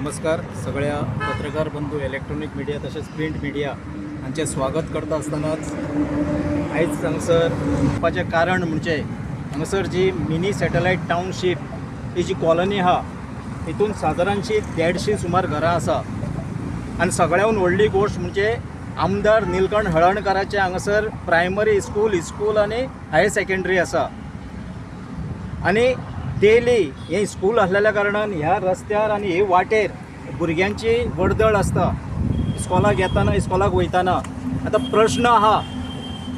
नमस्कार सगळ्या पत्रकार बंधू, इलेक्ट्रॉनिक मिडिया तशेंच प्रिंट मिडिया हांचें स्वागत करता आसतनाच आयज हांगासर येवपाचें कारण म्हणजे हांगासर जी मिनी सॅटलायट टावनशीप ही जी कॉलनी आहा, हितून सादारणशी 150 सुमार घरां आसा. आनी सगळ्याहून व्हडली गोश्ट म्हणजे आमदार निलकंठ हळर्णकाराचें हांगासर प्रायमरी स्कूल, स्कूल आनी हायर सेकंडरी आसा. आनी डेली हें स्कूल आसलेल्या कारणान ह्या रस्त्यार आनी हे वाटेर भुरग्यांची वर्दळ आसता, इस्कॉलाक येताना, इस्कॉलाक वयताना. आतां प्रश्न आहा,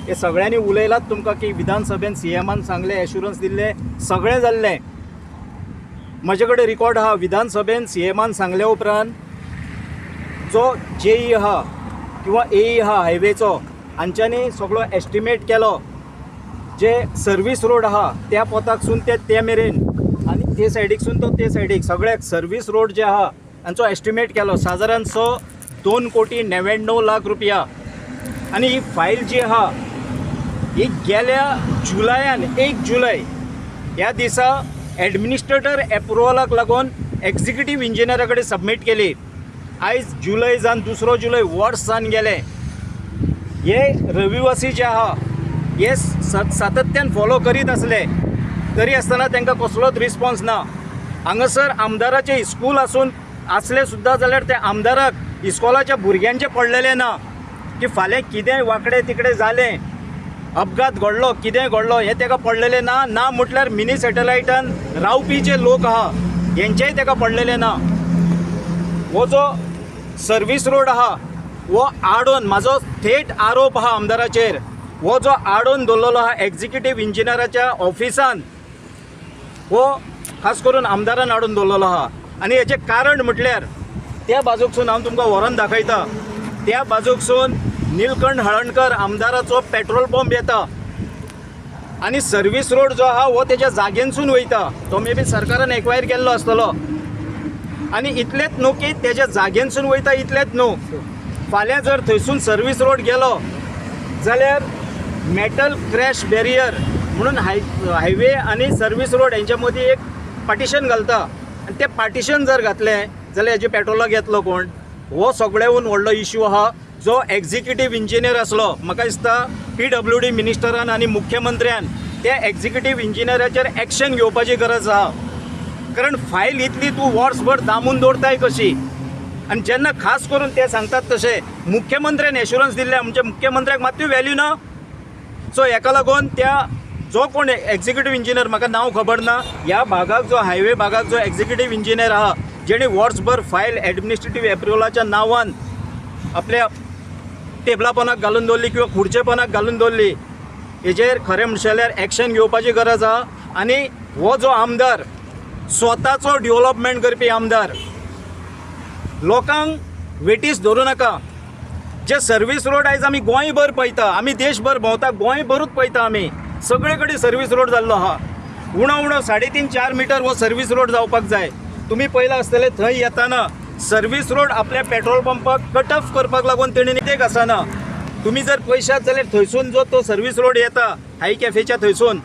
हे सगळ्यांनी उलयलात तुमकां की विधानसभेन सीएमान सांगलें, एश्युरन्स दिल्लें, सगळें जाल्लें. म्हजे कडेन रिकॉर्ड आहा. विधानसभेन सीएमान सांगल्या उपरांत जो जेई आहा किंवा एई आहा हायवेचो, हांच्यांनी सगळो एस्टिमेट केलो. जे सर्वीस रोड आहा त्या पोताकसून ते ते मेरेन आनी ते सायडीकसून तो ते सायडीक, सगळ्याक सर्वीस रोड जे आहा हांचो एस्टिमेट केलो, सादारणसो 2 कोटी 99 लाख रुपया. आनी ही फायल जी आहा ही गेल्या जुलयान, 1 जुलय ह्या दिसा एडमिनिस्ट्रेटर एप्रुवलाक लागून एक्झिक्युटीव इंजिनियरा कडेन सबमीट केली. आयज जुलय जावन 2 जुलय, वर्स जावन गेलें. हे रविवासी जे आहा हे सातत्यान फॉलो करीत आसले तरी आसतना तांकां कसलोच रिस्पॉन्स ना. हांगासर आमदाराचें स्कूल आसून आसलें सुद्दां जाल्यार त्या आमदाराक इस्कॉलाच्या भुरग्यांचें पडलेलें ना की फाल्यां कितेंय वांकडें तिकडें जालें, अपघात घडलो, कितेंय घडलो, हें ताका पडलेलें ना. ना म्हटल्यार मिनी सॅटलायटान रावपी जे लोक आहा हेंचेंय ताका पडलेलें ना. हो जो सर्वीस रोड आहा हो आडोवन, म्हाजो थेट आरोप आहा आमदाराचेर, हो जो आडोवन दवरलेलो आहा एक्झिक्युटीव इंजिनियराच्या ऑफिसान, हो खास करून आमदारान हाडून दवरलेलो आहा. आनी हेचें कारण म्हटल्यार त्या बाजूकसून हांव तुमकां व्हरोन दाखयता, त्या बाजूकसून निलकंठ हळर्णकर आमदाराचो पेट्रोल पंप येता आनी सर्वीस रोड जो आहा हो तेज्या जागेनसून वयता. तो मे बी सरकारान एक्वायर केल्लो आसतलो. आनी इतलेंच न्हू की तेज्या जागेनसून वयता, इतलेंच न्हू, फाल्यां जर थंयसून सर्वीस रोड गेलो जाल्यार मेटल क्रॅश बॅरियर म्हणून हायवे आनी सर्वीस रोड हेंच्या मदीं एक पार्टिशन घालता आनी तें पार्टिशन जर घातलें जाल्यार हेजे पेट्रोलाक येतलो कोण? हो सगळ्याहून व्हडलो इश्यू आहा. जो एक्झिक्युटीव इंजिनियर आसलो, म्हाका दिसता पीडब्ल्यूडी मिनिस्टरान आनी मुख्यमंत्र्यान त्या एक्झिक्युटीव इंजिनियराचेर एक्शन घेवपाची गरज आहा. कारण फायल इतली तूं वर्सभर दामून दवरताय कशी? आनी जेन्ना खास करून ते सांगतात तशें मुख्यमंत्र्यान एश्युरन्स दिल्लें, म्हणजे मुख्यमंत्र्याक मात्तूय व्हॅल्यू ना. सो हेका लागून त्या जो कोण एक्झिक्युटीव इंजिनियर, म्हाका नांव खबर ना, ह्या भागाक जो हायवे भागाक जो एक्झिक्युटीव इंजिनियर आहा, जेणे वर्सभर फायल एडमिनिस्ट्रेटीव एप्रुवलाच्या नांवान आपल्या टेबलापोनाक घालून दवरली किंवा खुर्चेपोनाक घालून दवरली, हेजेर खरें म्हणशें जाल्यार एक्शन घेवपाची गरज आहा. आनी हो जो आमदार स्वताचो डेवलपमेंट करपी आमदार, लोकांक वेटीस धरूं नाका. जे सर्वीस रोड आयज आमी गोंयभर पळयता, आमी देशभर भोंवता, गोंयभरूच पळयता आमी, सगळे कडेन सर्वीस रोड जाल्लो आहा. उणो उणो 3.5-4 मिटर हो सर्वीस रोड जावपाक जाय. तुमी पळयलां आसतलें, थंय येताना सर्वीस रोड आपल्या पेट्रोल पंपाक कट ऑफ करपाक लागून तेणी कितें आसना. तुमी जर पळयशात जाल्यार थंयसून जो तो सर्वीस रोड येता हाय कॅफेच्या थंयसून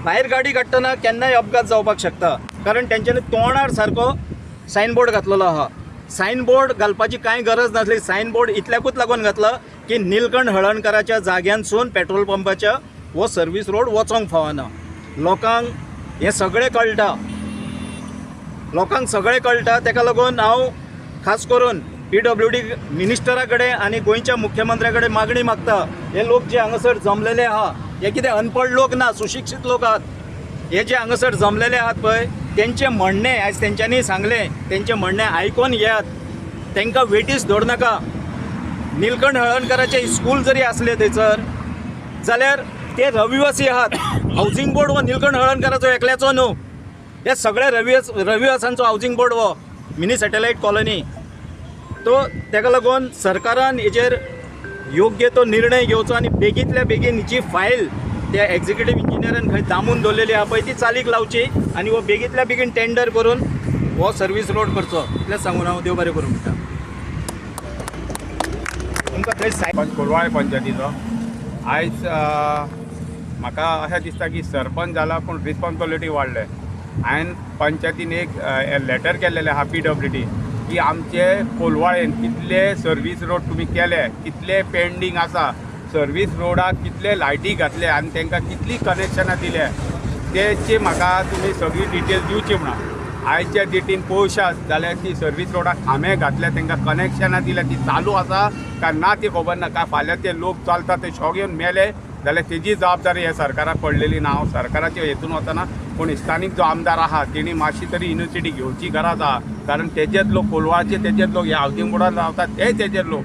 भायर गाडी काडटना केन्नाय अपघात जावपाक शकता, कारण तेंच्यांनी तोंडार सारको सायन बोर्ड घातलेलो आहा. सायन बोर्ड घालपाची कांय गरज नासली. सायन बोर्ड इतल्याकूच लागून घातला की निलकंठ हळर्णकाराच्या जाग्यानसून पेट्रोल पंपाच्या हो सर्वीस रोड वचोंक फावना. लोकांक हें सगळें कळटा, लोकांक सगळें कळटा. तेका लागून हांव खास करून पीडब्ल्यूडी मिनिस्टरा कडेन आनी गोंयच्या मुख्यमंत्र्या कडेन मागणी मागता, हे लोक जे हांगासर जमलेले आहा हे कितें अनपड लोक ना, सुशिक्षीत लोक आहात. हे जे हांगासर जमलेले आहात पळय, तेंचें म्हणणें आयज तेंच्यांनी सांगलें, तेंचें म्हणणें आयकोन घेयात, तांकां वेटीस दवर नाका. निलकंठ हळर्णकाराचें स्कूल जरी आसलें थंयसर जाल्यार ते रविवासी आहात. हावजींग बोर्ड हो निलकंठ हळर्णकाराचो एकल्याचो न्हू, हे सगळे रविवासांचो हावजींग बोर्ड हो मिनी सॅटेलायट कॉलनी तो. तेका लागून सरकारान हेजेर योग्य तो निर्णय घेवचो आनी बेगींतल्या बेगीन जी फायल त्या एक्झिक्युटीव इंजिनियरान खंय दामून दवरलेली आहा पळय, ती चालीक लावची आनी हो बेगींतल्या बेगीन टेंडर करून हो सर्वीस रोड करचो. इतलेंच सांगून हांव देव बरें करूं म्हणटा तुमकां. थंय साय कोलवाळे पंचायतीचो आयज म्हाका अशें दिसता की सरपंच जाला पूण रिस्पॉन्सिबिलिटी वाडले. हांवें पंचायतीन एक लेटर केल्लेलें आहा पीडब्ल्यूडी. की आमचे कोलवाळेन कितले सर्वीस रोड तुमी केले, कितले पेंडींग आसा, सर्वीस रोडाक कितले लायटी घातले आनी तांकां कितली कनेक्शनां दिले तेची म्हाका तुमी सगळी डिटेल दिवची म्हणून. आयच्या डेटीन पळोवशात जाल्यार ती सर्वीस रोडाक खांबे घातल्या, तांकां कनेक्शनां दिल्या, ती चालू आसा काय ना ती खबर ना. काय फाल्यां ते लोक चलता ते शॉक येवन मेले जाल्यार तेजी जबाबदारी हे सरकाराक पडलेली ना. हांव सरकाराच्या हेतून वचना, पूण स्थानीक जो आमदार आहा तेणी मातशी तरी युनिवर्सिटी घेवची गरज आहा, कारण तेजेच लोक कोलवाळचे, तेजेच लोक हे हावजींग बोर्डान रावतात ते तेजेच लोक.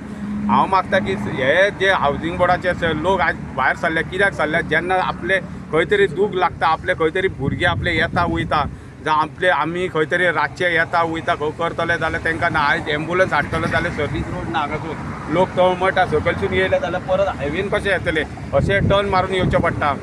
हांव मागता की हे जे हावजींग बोर्डाचे लोक आज भायर सरले कित्याक सरले, जेन्ना आपले खंय तरी दूख लागता, आपले खंय तरी भुरगे आपले येता वयता, जावं आपले आमी खंय तरी रातचे येता वयता खंय करतले जाल्यार तांकां ना आयज एम्बुलन्स हाडटले जाल्यार सर्वीस रोड ना, हांगासून लोक तळमळटा, सकलसून येयले जाल्यार परत हायवेन कशें येतले, अशें टर्न मारून येवचें पडटा.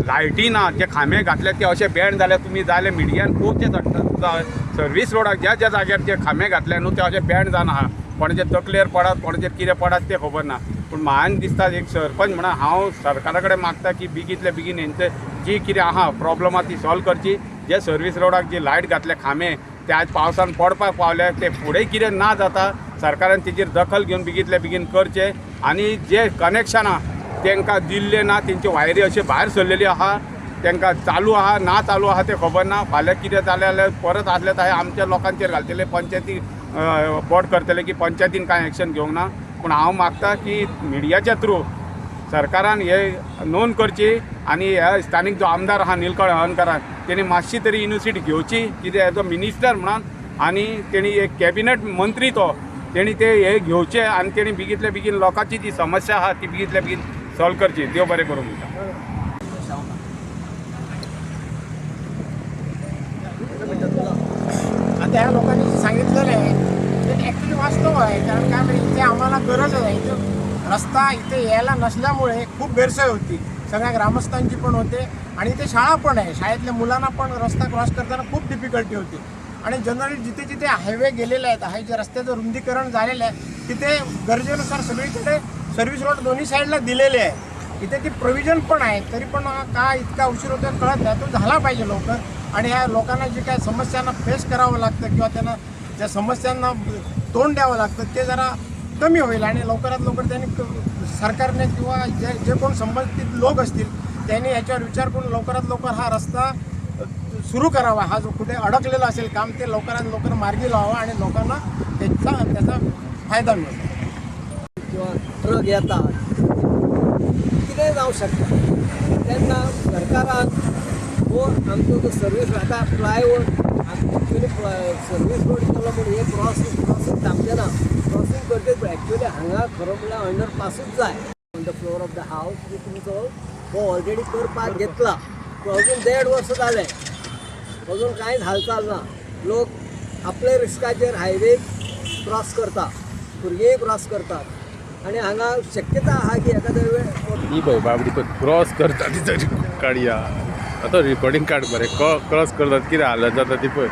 लायटी ना, जे खांबे घातले ते अशे बँड जाल्यार तुमी जाल्यार मिडियान पळोवचें चडटा. सर्वीस रोडाक ज्या ज्या जाग्यार जे खांबे घातले न्हू ते अशे बँड जावन आहा, कोणाचे तकलेर पडत कोणाचेर कितें पडत तें खबर ना. पूण म्हाका दिसता एक सरपंच म्हणून हांव सरकारा कडेन मागता की बेगींतल्या बेगीन हेंचे जी कितें आहा प्रॉब्लम आहा ती सॉल्व करची. जे सर्वीस रोडाक जी लायट घातले खांबे ते आज पावसान पडपाक पावले, ते फुडें कितें ना जाता सरकारान तेजेर दखल घेवन बेगींतल्या बेगीन करचें. आनी जे कनेक्शनां तांकां दिल्ले ना, तेंची वायरी अशी भायर सरलेली आहा, तांकां चालू आहा ना चालू आहा तें खबर ना. फाल्यां कितें जालें जाल्यार परत आसलें तर आमच्या लोकांचेर घालतले, पंचायती बोट करतले की पंचायतीन कांय एक्शन घेवंक ना. पूण हांव मागता की मिडियाच्या थ्रू सरकारान हे नोंद करची आनी ह्या स्थानीक जो आमदार आहा निलकंठ हळर्णकारान तेणी मातशी तरी युनिवर्सिटी घेवची, कितें एज अ मिनिस्टर म्हणून, आनी तेणी एक कॅबिनेट मंत्री तो तेणी ते हे घेवचे आनी तेणी बेगींतल्या बेगीन लोकांची जी समस्या आहा ती बेगींतल्या बेगीन सॉल्व करची. देव बरें करूं म्हणटा. आता ह्या लोकांनी सांगितलेलं आहे ते ॲक्च्युली वास्तव आहे, कारण काय म्हणजे इथे आम्हाला गरज आहे. इथे रस्ता इथे यायला नसल्यामुळे खूप गैरसोय होती सगळ्या ग्रामस्थांची पण होते, आणि इथे शाळा पण आहे, शाळेतल्या मुलांना पण रस्ता क्रॉस करताना खूप डिफिकल्टी होती. आणि जनरली जिथे जिथे हायवे गेलेले आहेत, हाय जे रस्त्याचं रुंदीकरण झालेलं आहे तिथे गरजेनुसार सगळीकडे सर्व्हिस रोड दोन्ही साईडला दिलेले आहे. इथे ती प्रोव्हिजन पण आहे, तरी पण का इतका उशीर होतो कळत नाही. तो झाला पाहिजे लवकर, आणि ह्या लोकांना जे काय समस्यांना फेस करावं लागतं किंवा त्यांना ज्या समस्यांना तोंड द्यावं लागतं ते जरा कमी होईल. आणि लवकरात लवकर त्यांनी सरकारने किंवा जे जे कोण संबंधित लोक असतील त्यांनी याच्यावर विचार करून लवकरात लवकर हा रस्ता सुरू करावा. हा जो कुठे अडकलेला असेल काम ते लवकरात लवकर मार्गी लावावा आणि लोकांना त्याचा त्याचा फायदा मिळेल. किंवा ट्रक येता कितेंय जावंक शकता. तेन्ना सरकारान हो आमचो जो सर्वीस आतां फ्लायओवर एक्चुली सर्वीस रोड केलो पूण हे क्रॉसींग थांबचें ना, क्रॉसींग करचें एक्चुली हांगा खरो म्हणल्यार अंडरपासूच जाय. On the floor of the house की तुमचो हो ऑलरेडी करपाक घेतला, पूण अजून 1.5 वर्स जालें, अजून कांयच हालचाल ना. लोक आपल्या रिस्काचेर हायवे क्रॉस करता, भुरगींय क्रॉस करतात, आनी हांगा शक्यता आहा की एखाद्या वेळ ही पळय बाबडी पळय क्रॉस करता ती तरी काडया. आतां रिकॉर्डिंग काड बरें. क्रॉस करतात कितें हालत जाता ती पळय.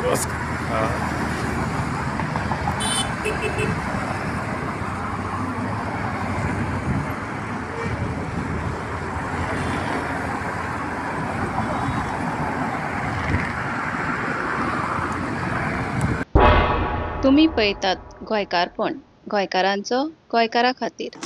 क्रॉस. तुमी पळयतात गोंयकारपण, गोंयकारांचो गोंयकारा खातीर.